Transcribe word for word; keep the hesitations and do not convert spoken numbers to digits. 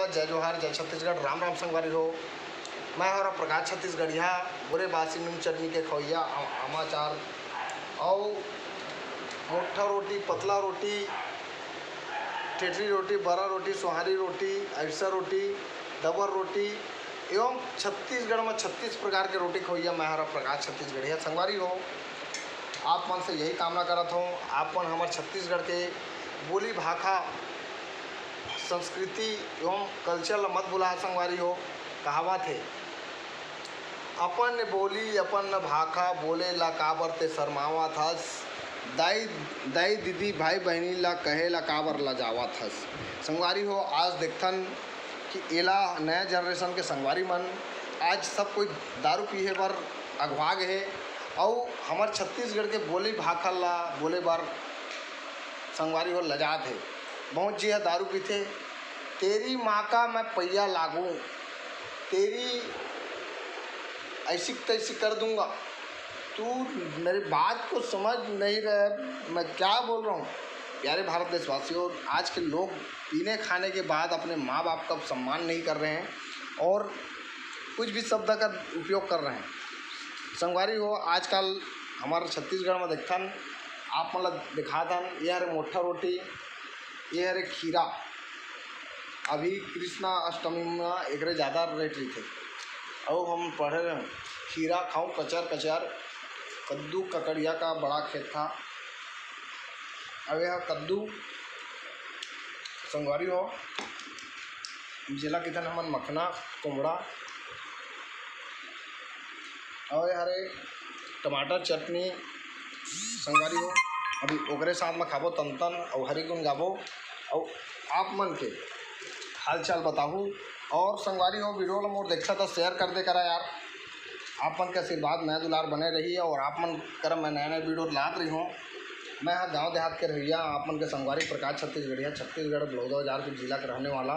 जय जोहार, जय छत्तीसगढ़, राम राम संगवारी हो। मैं हरा प्रकाश छत्तीसगढ़िया, बोरे बासी नून चटनी के खवैया आ-, आमाचार अउ मोट्ठा रोटी, पतला रोटी, ठेठरी रोटी, बरा रोटी, सोहारी रोटी, अइसा रोटी, दबर रोटी एवं छत्तीसगढ़ में छत्तीस प्रकार के रोटी खवैया मैं हरा प्रकाश छत्तीसगढ़िया। संगवारी हो, आप मन से यही कामना करत हूँ, आप मन हमर छत्तीसगढ़ के बोली भाखा, संस्कृति एवं कल्चर ल मत भुला संगवारी हो। कहावत हे, अपन बोली अपन भाखा बोले ला काबर ते शर्मावत हस, दाई, दाई दीदी भाई बहिनी ला कहे ला काबर लजावत हस। संगवारी हो, आज देखथन कि एला नया जनरेशन के संगवारी मन, आज सब कोई दारू पीहे बर अघवा गे हे, अउ हमर छत्तीसगढ़ के बोली भाखा ला बोले बर संगवारी हो लजात हे। बहुत जी ह दारू पीथे, तेरी माँ का मैं पैया लागू, तेरी ऐसी तैसी कर दूंगा। तू मेरी बात को समझ नहीं रहे, मैं क्या बोल रहा हूँ। प्यारे भारत देशवासियों, आज के लोग पीने खाने के बाद अपने माँ बाप का सम्मान नहीं कर रहे हैं और कुछ भी शब्द का उपयोग कर रहे हैं। संगवारी हो, आजकल हमारे छत्तीसगढ़ में देखथन, आप मन ला दिखाथन, ये हरे मोट्ठा रोटी, ये हरे खीरा। अभी कृष्णा अष्टमी में एकरे ज़्यादा रेट रहिथे। अउ हम पढ़े रहे, खीरा खाऊं कचर कचर, कद्दू ककड़िया का बड़ा खेत था। अब यह कद्दू संगवारी हो, जेला किथन हमन मखना, कोमड़ा, अउ ये हरे टमाटर चटनी संगवारी हो। अभी ओकरे साथ में खाबो तंतन अउ हरी गुन गाबो अउ आप मन के हालचाल बताहू। और संगवारी हो, वीडियो ला मोर देखता था, शेयर कर दे करा यार। आप मन के आशीर्वाद, मया दुलार बने रही और आप मन कर मैं नया नया वीडियो लात रही हूँ। मैं हा गांव देहात के रहइया, आप मन के संगवारी प्रकाश छत्तीसगढ़िया, छत्तीसगढ़ बलौदा बाजार के जिला के रहने वाला।